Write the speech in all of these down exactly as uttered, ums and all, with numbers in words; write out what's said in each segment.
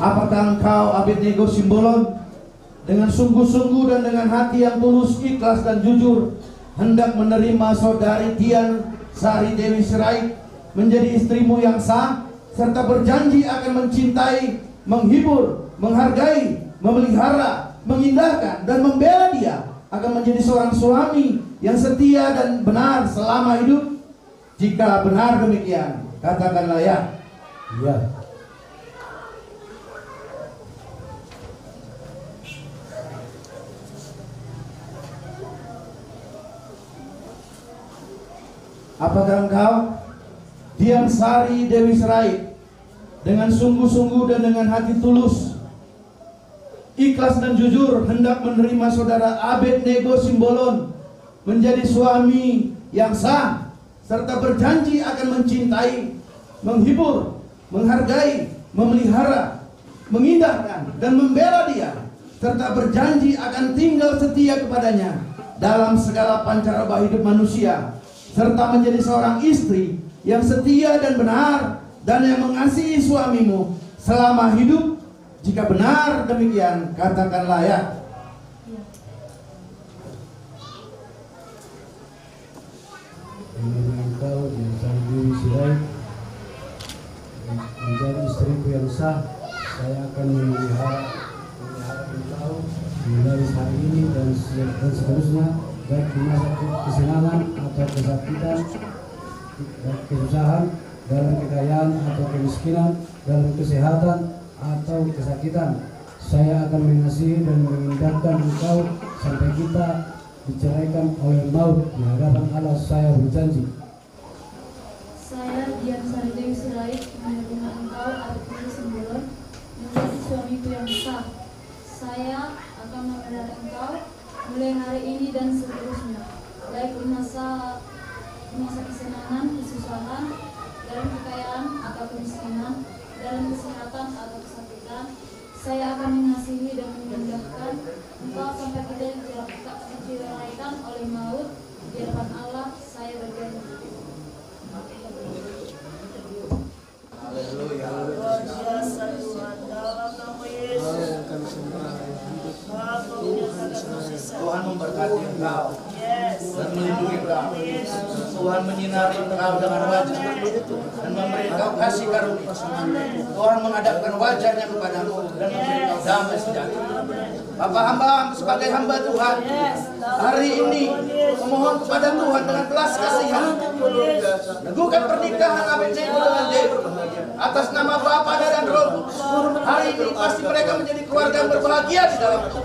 Apakah engkau, Abednego Simbolon, dengan sungguh-sungguh dan dengan hati yang tulus, ikhlas, dan jujur hendak menerima saudari Dian Sari Dewi Sirait menjadi istrimu yang sah, serta berjanji akan mencintai, menghibur, menghargai, memelihara, mengindahkan, dan membela dia akan menjadi seorang suami yang setia dan benar selama hidup? Jika benar demikian, katakanlah ya. Iya. Apakah engkau, Dian Sari Dewi Sirait, dengan sungguh-sungguh dan dengan hati tulus, ikhlas dan jujur hendak menerima saudara Abednego Simbolon menjadi suami yang sah, serta berjanji akan mencintai, menghibur, menghargai, memelihara, mengindahkan, dan membela dia, serta berjanji akan tinggal setia kepadanya dalam segala pancaroba hidup manusia, serta menjadi seorang istri yang setia dan benar, dan yang mengasihi suamimu selama hidup? Jika benar demikian, katakanlah ya. Iya. Dengan engkau, Dian Sari Dewi Sirait, menjadi istriku yang sah, saya akan memelihara, memelihara engkau mulai hari ini dan se-, dan seterusnya, baik di masa ke-, kesenangan atau kesakitan, baik kesusahan, dalam kekayaan atau kemiskinan, dalam kesehatan atau kesakitan. Saya akan mengasihi dan mengindahkan engkau sampai kita diceraikan oleh maut. Di hadapan Allah saya berjanji. Saya, Dian Sari Dewi Sirait, menerima engkau, Abednego Simbolon, menjadi suamiku yang sah. Saya akan memelihara engkau mulai hari ini dan seterusnya, baik di masa, di masa kesenangan, kesusahan, dalam kekayaan atau kemiskinan, dalam kesehatan atau kesakitan. Saya akan mengasihi dan mengindahkan engkau sampai kita diceraikan oleh maut. Di hadapan Allah saya berjanji. Haleluya. Luar biasa Tuhan, dalam nama Yesus. Tuhan memberkati engkau dan melindungi engkau. Tuhan menyinari engkau dengan wajah dan memberi engkau kasih karunia. Tuhan menghadapkan wajahnya kepadamu dan memberi engkau damai sejahtera. Bapa hamba sebagai hamba Tuhan, hari ini memohon kepada Tuhan dengan belas kasihan. Teguhkan pernikahan Abednego dengan Dewi. Atas nama Bapa dan Roh Kudus, hari ini pasti mereka menjadi keluarga yang berbahagia di dalam Tuhan.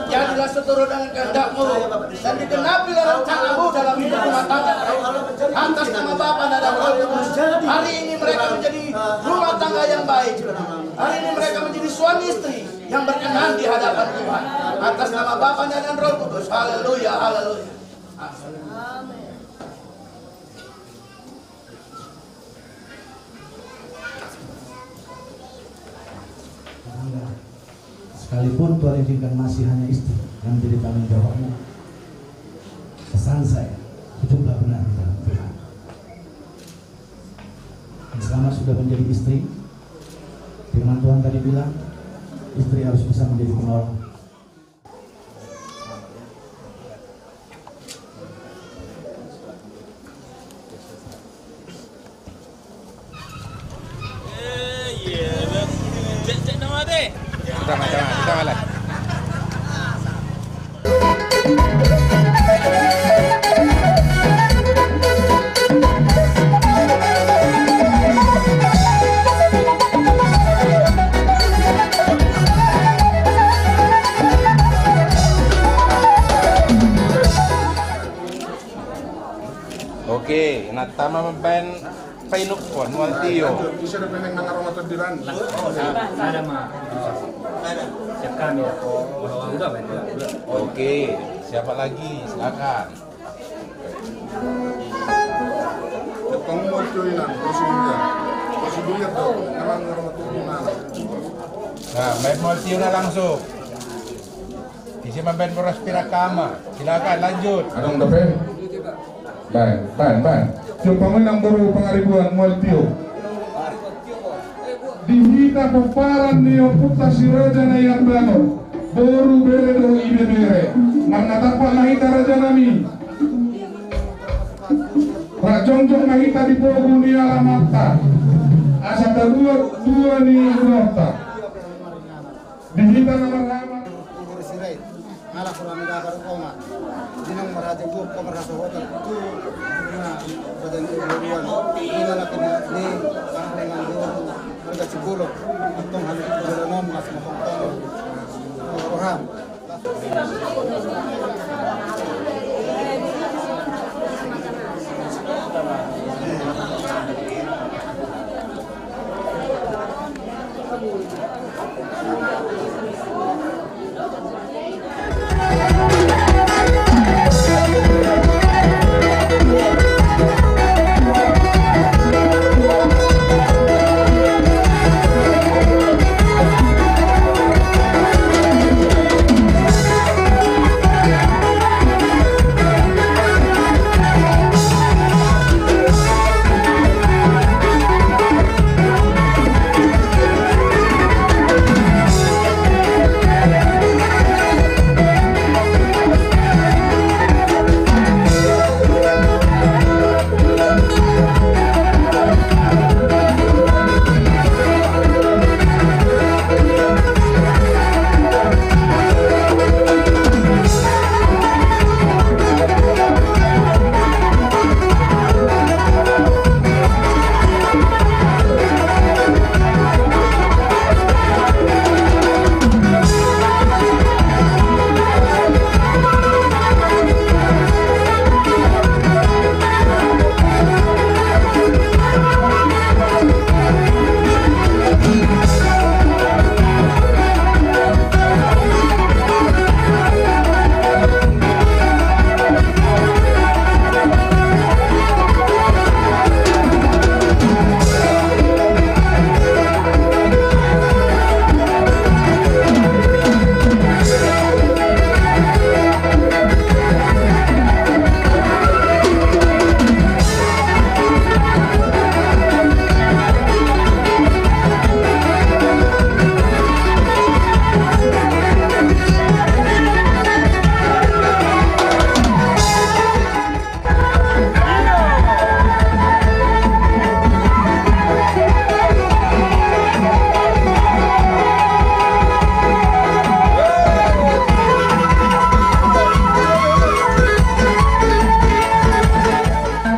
Jadilah seturut dengan kehendak-Mu dan digenapilah rencana-Mu dalam hidup rumah tangga mereka. Atas nama Bapa dan Roh Kudus, hari ini mereka menjadi rumah tangga yang baik. Hari ini mereka menjadi suami istri yang berkenan di hadapan Tuhan. Atas nama Bapa dan Roh Kudus. Haleluya, haleluya. Amin. Tetangga, sekalipun Tuhan izinkan masih hanya istri yang menjadi tanggung jawabmu, pesan saya, hiduplah benar di dalam Tuhan. Dan selamat sudah menjadi istri. Dibilang, istri harus bisa menjadi penolong. Oke, na tama mambaen painumhon, mual tio. Bisa ada pengen nang aroma tadiran. Ada ma. Siap kami. Oke, siapa lagi? Silakan. Tong mual tio inang, terus dia. Terus dia tuh, memang aroma tadiran. Nah, main mual tio na langsung. Ise mambaen boras pirak hama? Silakan, lanjut. Adong dope? Baen, baen, baen. Tio panguinang boru Pangaribuan, mual tio. Di hita pomparan ni ompunta Si Raja Naiambangot, boru, bere dohot ibebere, marnatampak ma hita, rajanami. Rap jongjong ma hita di pogu ni alamanta, asa tabuat tua ni ulaonta. Di hita na marhaha. Ugur Sirait, ala kurang gabar oma. Dinong marhaja gua, kau marhaja hotel. Tu, na, badan ibu duluan. Ini lagi ni, ni, anak dengan dua, mereka Cibolo. Antong hal itu, jalan om, mas, motong tong. Roham.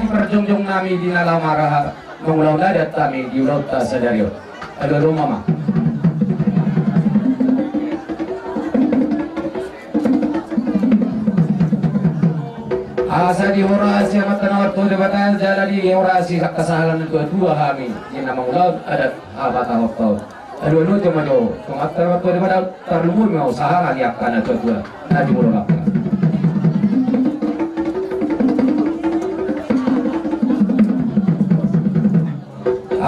Parjongjong nami di na laho marhaha mangulahon adat hami di ulaonta sadari on. Alu-alu ma. Asa dihorasi Amanta na martua Debata jala dihorasi angka sahala ni natua-tua hami di na mangulahon adat habatahonta on. Alu-alu jo ma jo tu Amanta na martua Debata. Tarlumobi ma sahala ni angka natua-tua na di molo nangka.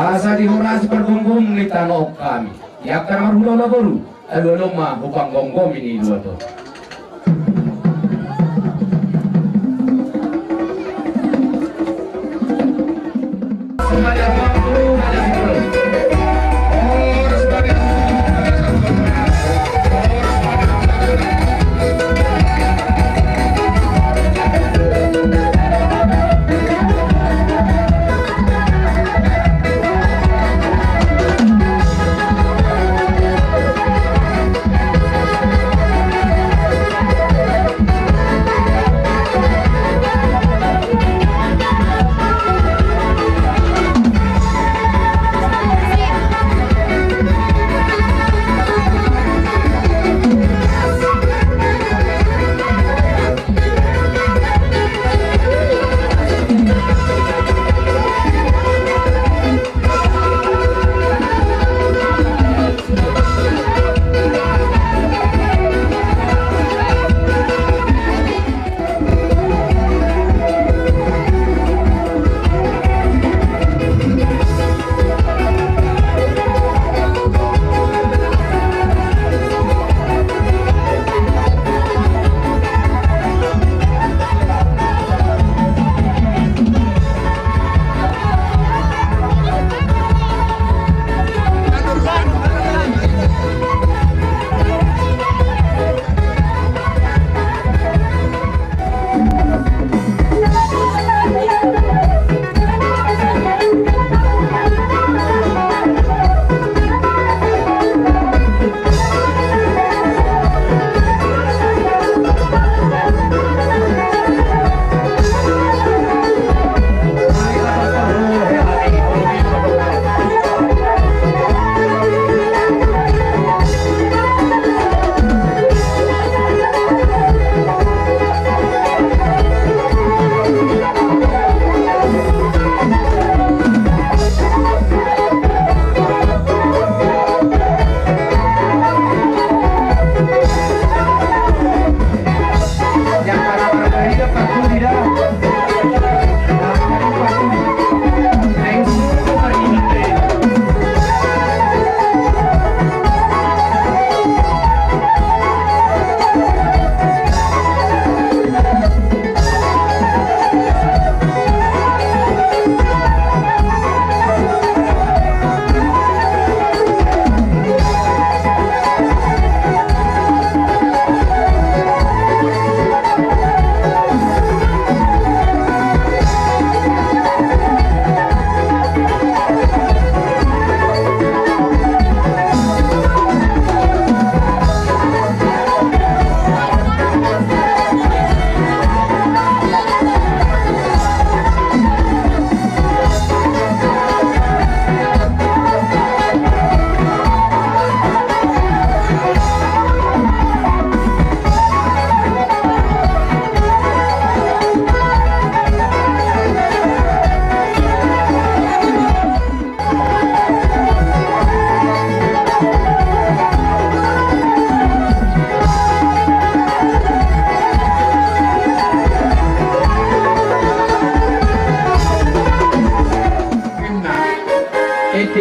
Asa dihorasi pargomgom ni tano on hami di angka na marhulahula boru. Alu-alu ma hupanggomgomi ni luat on.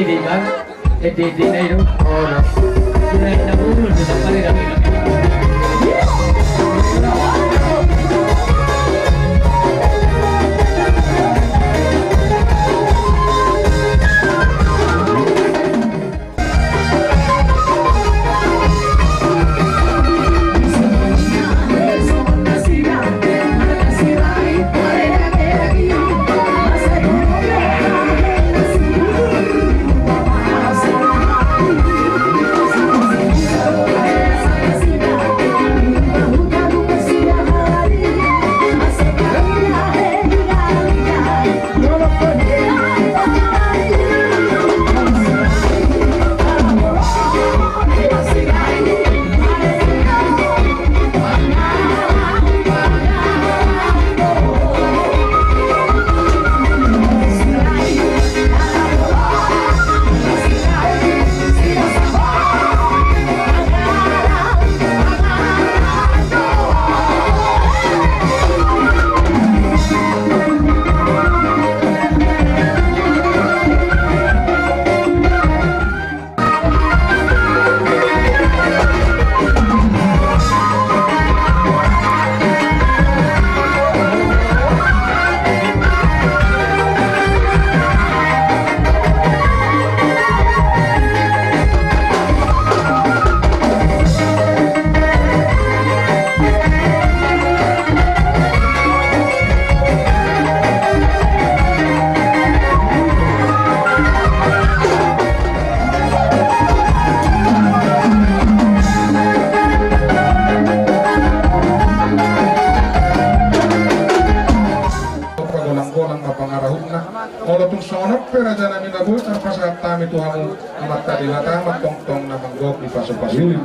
Iba, ede-ede na i do. Olo. Ina, ina, ulu, ina, pare, dame, dame. Pagolang-golang ma pangarahutna. Molo tung songon on pe raja nami na boi tarpasahat hami tu hamu, Amanta Debata ma tongtong na manggohi pasu-pasu.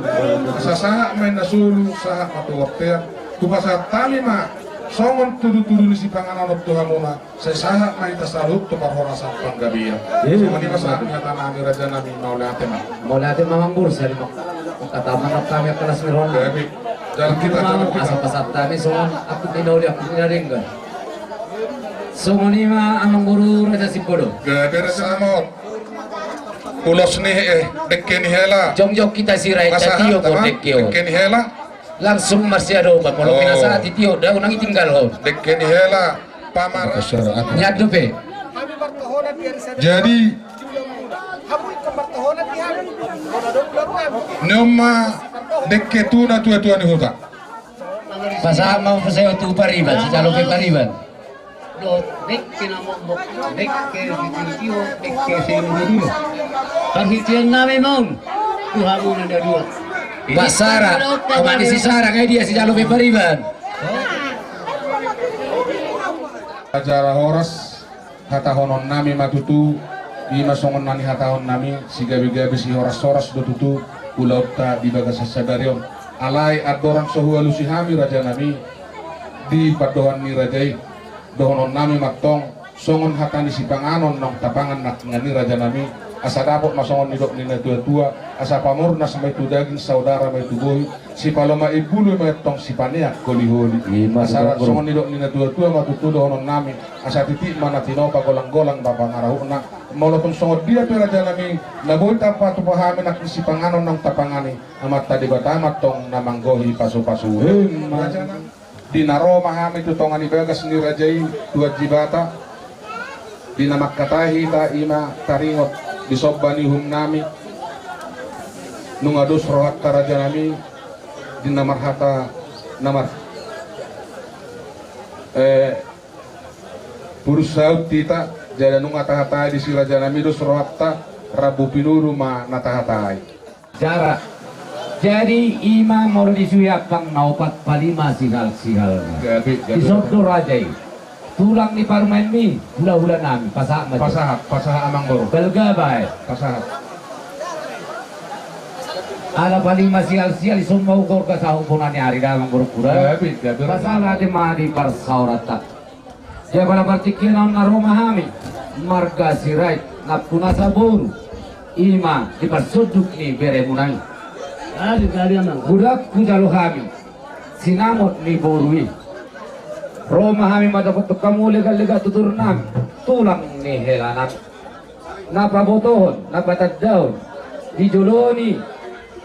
Asa sahat ma i na solu, sahat ma tu bontean. Hupasahat hami ma songon tudu-tudu ni sipanganon on tu hamuna. Sai sahat ma hita saluhut tu parhorasan panggabean. Iya. Songon i ma sahat ni hata nami raja nami, mauliate ma. Mauliate ma Amangboru, sai ma. Mangkatampak hami angka las ni ronda. Gabe. Jalan hita, jalan hita. Asa pasahat hami songon angkup ni na uli, angkup ni na denggan. Songon i ma Amangboru Raja Simbolon. Gabe raja nami. Ulos ni, eh, dengke ni hela. Jongjong hita Sirait, pasahat, tatiop on, dengke on. Dengke ni hela. Langsung marsiadopan, molo pinasahat i tio, da unang i tinggalhon. Dengke ni hela, pamaraan. Nian dope. Jadi, ni on ma dengke tu na tua-tua ni huta. Pasahat ma, pasahat tu pariban, sijalo pe pariban. Dohot dengke na mokmok, dengke sitio-tio, dengke siulo-ulo. Parhitean nami ma on tu hamu na dua. Pak Sara, pamane si Sara, ngai dia sijalo pe pariban. Acara horas, hatahonon nami ma tutu, i ma songon na nihatahon nami, sigabe-gabe sihoras-horas do tutu ulaonta di bagasan sadari on. Alai andorang so hualusi hami raja nami di pandohan ni raja i. Dohonon nami mantong, songon hata ni sipanganon naung tapangan nangkiningan i raja nami, asa dapot ma songon nidok ni na tua-tua, asa pamurnas ma i tu daging, saudara ma i tu bohi, sipalomo imbulu ma i antong sipaneang holi-holi. Ima asa tutu, songon nidok ni na tua-tua ma tutu dohonon nami, asa titik ma na tinopa, golang-golang ma pangarahutna. Molo tung songon dia pe raja nami, na boi tarpatupa hami nangkin sipanganon naung tapangan i, Amanta Debata ma antong na manggohi pasu-pasu. Ima. Raja nami. Di na ro ma hami tu tonga ni bagas ni raja i, Tuhan Debata, di na mangkatai hita, ima taringot di somba ni uhum nami, nunga dos rohanta raja nami, di na marhata na mar, eh, purus saut hita, jala nunga tahatai disi raja nami, dos rohanta, rambu pinuru ma na tahatai. Jarak. Jadi ima molo disuhi ampang na opat, palima sihal-sihalna. Gabe, gabe. Dison do raja i. Tulang ni parumaenmi, hula-hula nami, pasahat ma. Pasahat, pasahat Amangboru. Balga bae. Pasahat. Ala palima sihal-sihal, dison ma hugorga sahat bona ni ari da Amangboru Kuda. Gabe, gabe. Pasahat ate ma di parsaoranta. Di apala partingkian on na ro ma hami, marga Sirait, nampuna saboru, ima di parsonduk ni beremuna i. Ari, ari, Amang. Godang hujalo hami sinamot ni boru i. Ro ma hami mandapothon hamu legan-legan tutur nami, tulang ni hela nami. na pabotohon, na patandaon di jolo ni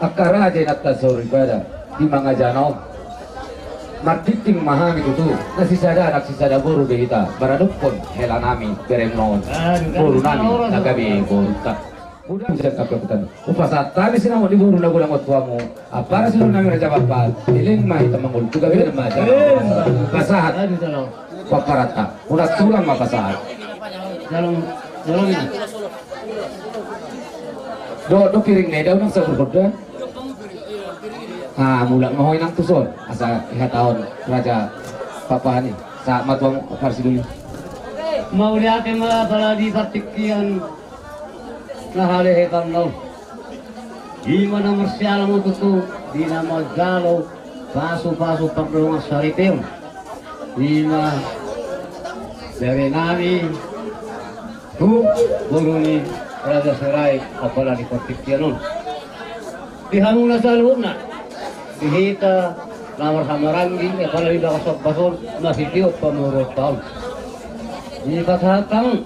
angka raja inanta soripada di mangajana on. Martintin ma hami tutu, na sisada anak sisada boru do hita, maradophon hela nami berengna on, boru nami na gabe borunta. Udah bisa kami lakukan. Hupasahat hami sinamot ni boru na godang on tu hamu. Ampara sidung nami raja bapa, leleng ma hita mangolu tu gabe na ma acara. Pasahat. Paparata. Unang tulang ma pasahat. Dalam, dalam ini. Do, do piring ne, da unang saburgorda. Ah, mulak ma ho inang tuson. Asa ihatahon raja bapa ni. Sahat ma tu hamu ampara sidung. Mauliate ma apala di partingkian na halehe panau. Ima na marsiala ma tutu di na manjalo pasupasu pardongan saripeon. Ima bere nami tu boru ni Raja Sirait apala di partingkian on. Di hamuna saluhutna, di hita na marhamaranggi apala di bagas ombas on, na sitiop pamoruonta on. Di pasahat hamu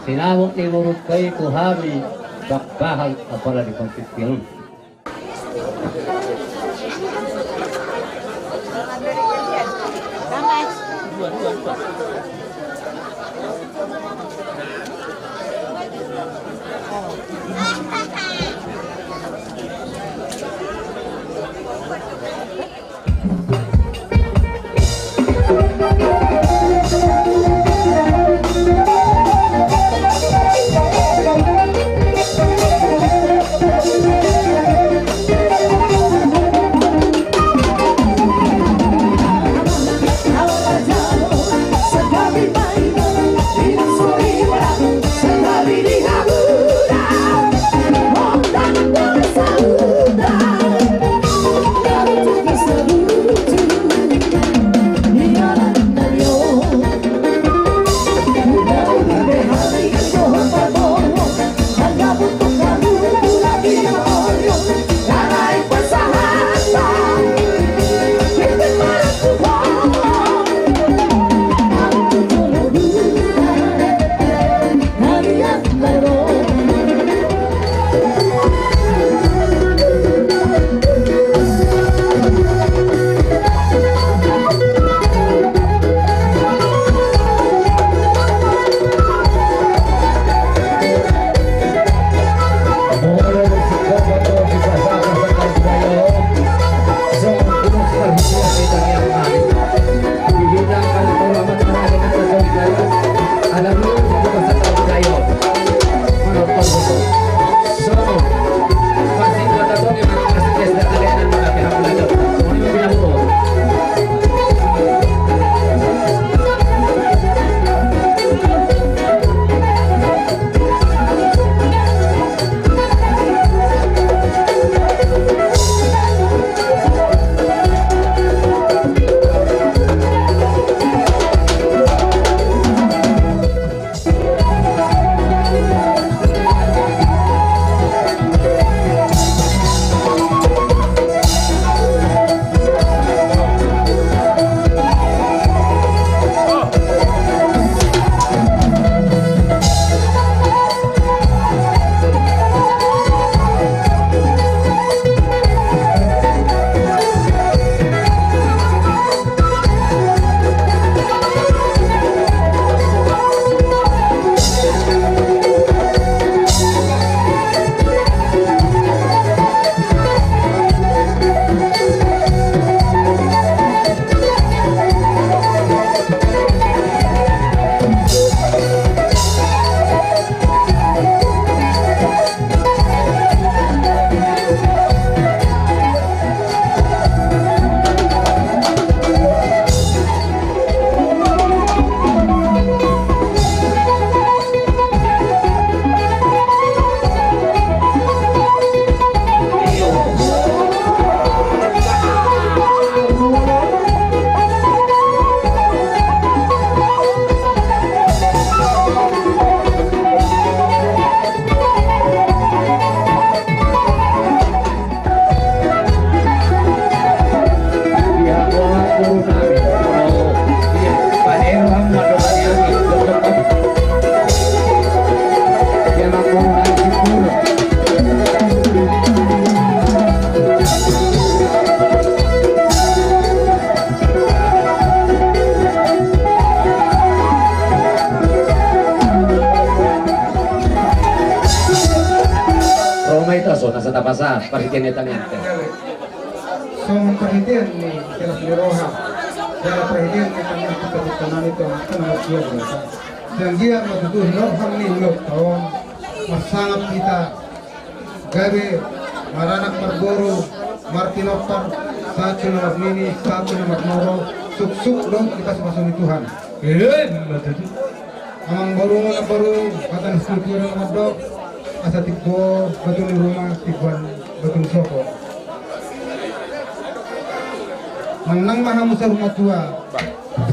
sinamot ni borunta i tu hami, bakbahan apala di partingkian on. Pasa, parhitean ni tangiangta. Songon parhitean ni silas ni roha, jala parhitean ni tangiang tu parhitean nami tu angka na martua. Sianggiat ma tutu hinorhon ni hulahulanta on, marsangap hita gabe maranak marboru, martinompar, sahat tu na marnini, sahat tu na marnono, suksuk dohot dipasupasu ni Tuhan. Amang boru, amang boru, hata ni situtu na mandok, asa timbo batu ni ruma, timboan batu ni sopo. Manang ma hamu saur matua,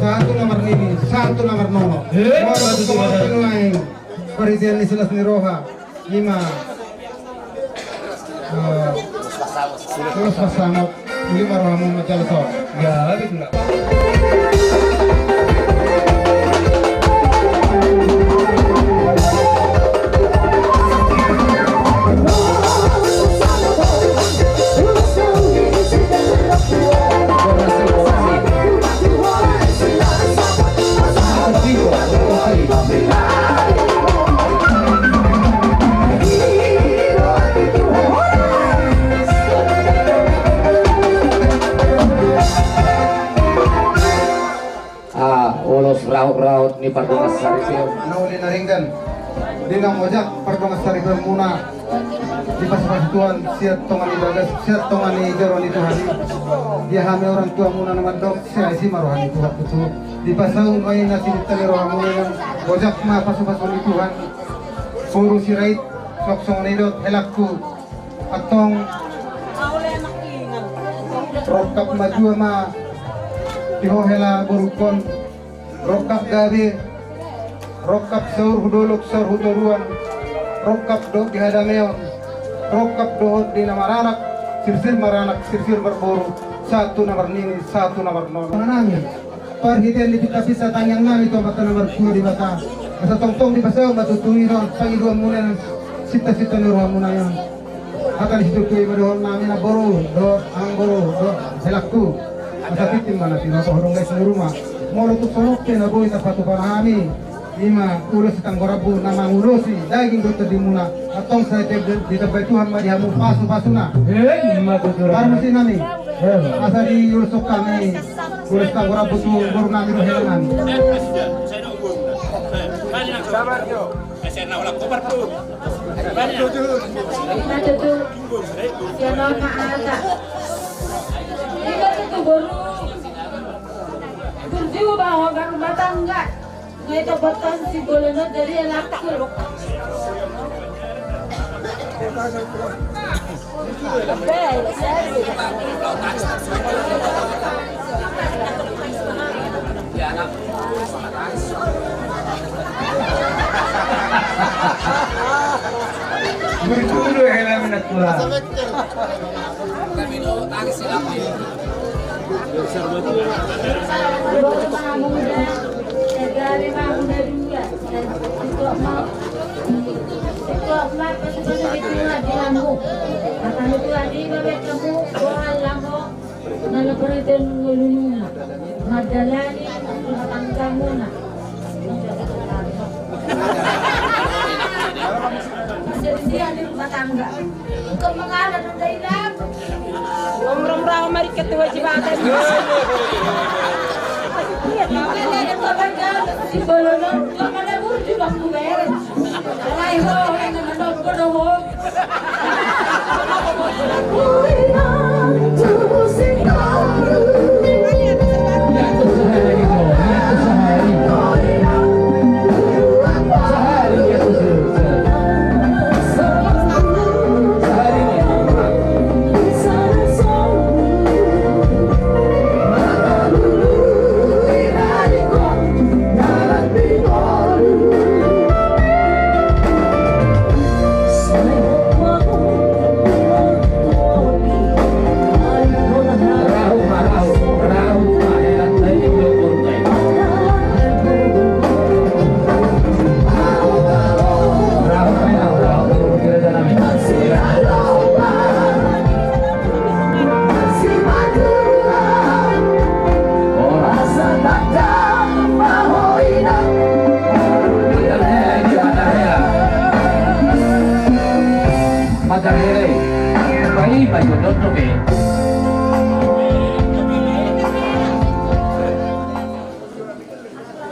sahat tu na marnini, sahat tu na marnono. Molo tu songon i nuaeng parhitean ni silas ni roha, ima. Terus pasangap, uli ma rohamu manjalo so. Ya, betul. Ah, ulos raut-raut ni pardongan saripeon. Na uli na denggan. Di na mojak pardongan saripeon muna. Dipasupasu Tuhan sian tonga ni bagas, sian tonga ni joro ni Tuhan i. Di hami orang tua muna na mandok, sai asi ma roha ni Tuhan tutu. Dipasaut ma i na sininta ni roha muna i, mojak ma pasupasu ni Tuhan. Boru Sirait, songon i dohot helangku. Antong rongkap matua ma di ho hela borungkon, rongkap gabe, rongkap saur hu dolok saur hu toruan, rongkap dohot di hadameon, rongkap dohot di na maranak, sirsir maranak, sirsir marboru, sahat tu na marnini, sahat tu na marnono. Parhitean ni pinta-pinta tangiang nami tu Amanta na martua Debata, asa tongtong dipasaut ma tutu i dohot pangidoan muna i, sinta-sinta ni roha muna i. Hata ni situtu i ma dohonon nami, amang boru dohot, amang boru dohot, helangku. Asa tintin ma na tinopa, hudong gais ni ruma. Molo tung songon pe na boi tarpatupa hami, ima ulos ni tanggo rambu na mangulosi daging dohot tondi muna. Antong sai ditambai Tuhan ma di hamu pasupasuna. Parmusik nami. Asa diuloshon hami ulos ni tanggo rambu tu boru nami dohot hela nami. Ima tutu. Ima tutu boru. Burju ma ho marumah tangga. Nunga ito boton si bolon on dari anakku. Burju do hela ni natulang. Na laparan ten ngolununa mandalani rumah tanggamuna. Perselisihan di rumah tangga. Engkau mengalah dan dailam. Rongrong rawa mari ketua jibatan. Di bolon on, cuma ada burju waktu beres. Alai ho, yang menonton ho.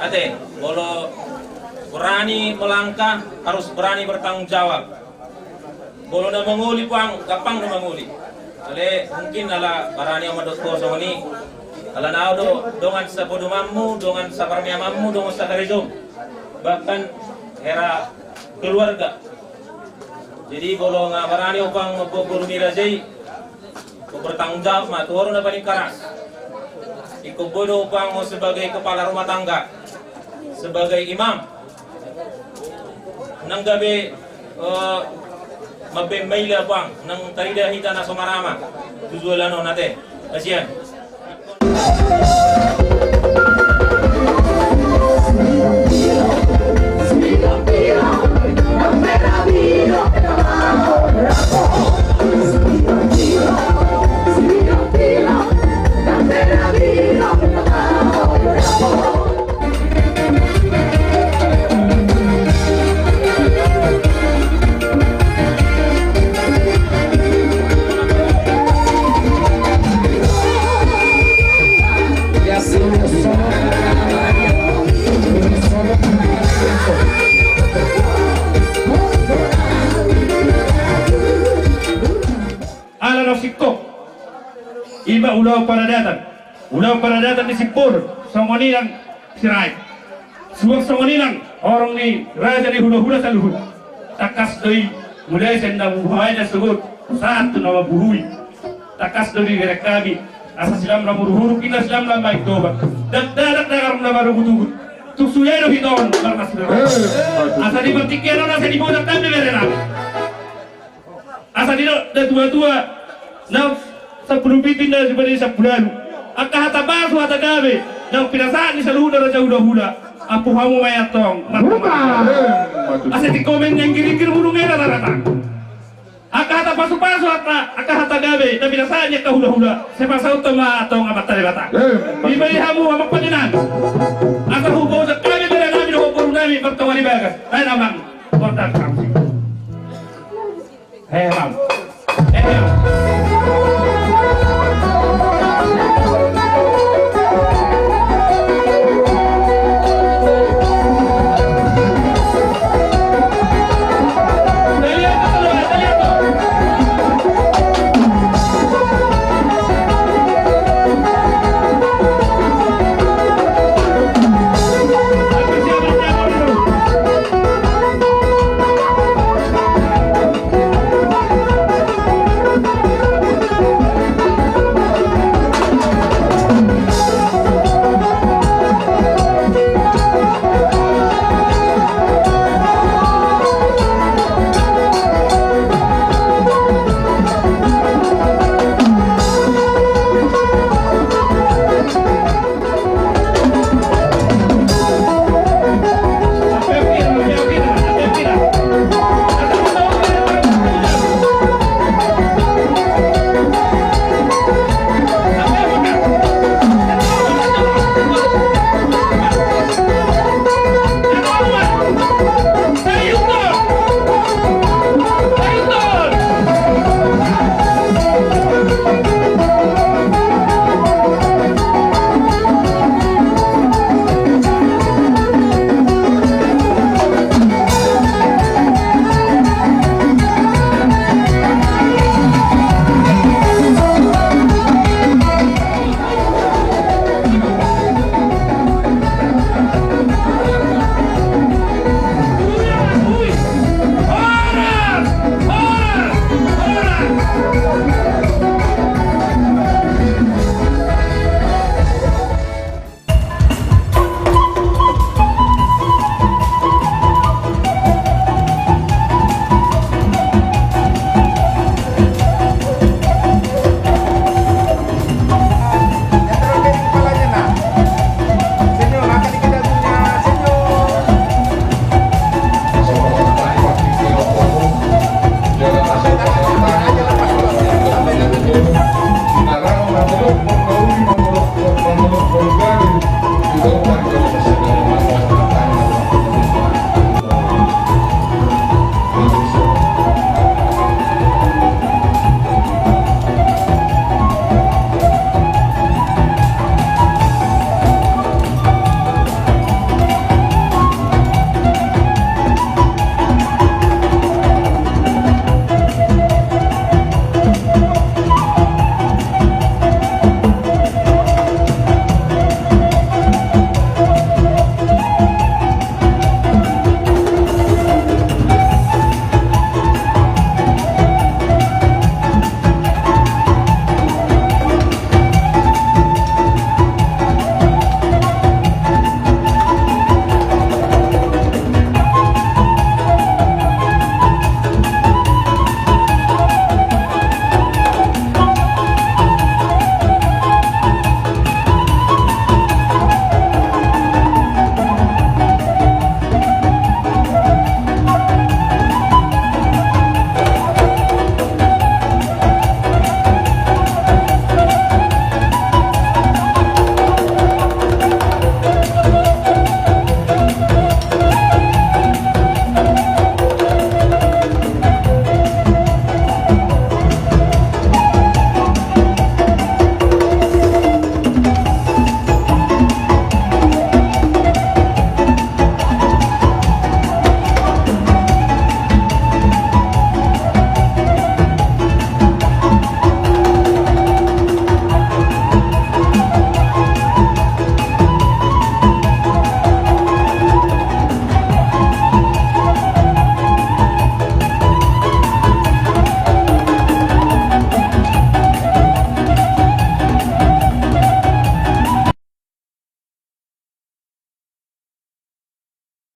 Ate, molo berani melangkah harus berani bertanggung jawab. Molo na mangoli puang, gampang na mangoli. Ale mungkin ala berani ahu mandok ho songon i. Ala na ahu do dongan sapodomanmu, dongan saparmeamanmu, dongan sakarejom. Bahkan hera keluarga. Jadi molo nga berani ho puang mamboan boru ni raja i, ho bertanggung jawab ma tu boru na paling keras. Ingkon boi do ho puang ho sebagai kepala rumah tangga, sebagai imam. Nang gabe, eh, mambaen maila puang, nang tarida hita na so marama tu joloan on ate. Kasian. Ala na singkop. Ima ulaon paradatan. Ulaon paradatan ni Simbor, songon i nang Sirait. Suang songon i nang horong ni raja ni hulahula saluhut. Tangkas do i, mulai sian na buhai na sogot sahat tu na mambuhui. Tangkas do dibereng hami, asa silam na murhuruk, ina silam na main doba. Dakdanak dagar na marugutugut. Tung sude do hita on marnasi. Asa di partingkian on asa diboto hami berenami. Asa didok natuatua, naung sampulu pitu inna sipadi sampulu ualu. Angka hata pasu hata gabe naung pinasahat ni saluhutna raja hulahula. Ampu hamu ma i antong. Asa di komen na inggiringgir burung ena tarata. Angka hata pasupasu hata, angka hata gabe na pinasahat ni angka hulahula. Sai pasahathon ma antong Amanta Debata. Dipasahat hamu amang pande nami. Asa hupasahat hami berenami dohot borunami martonga ni bagas. Baen amang. Kota Kamsi. He, Bang.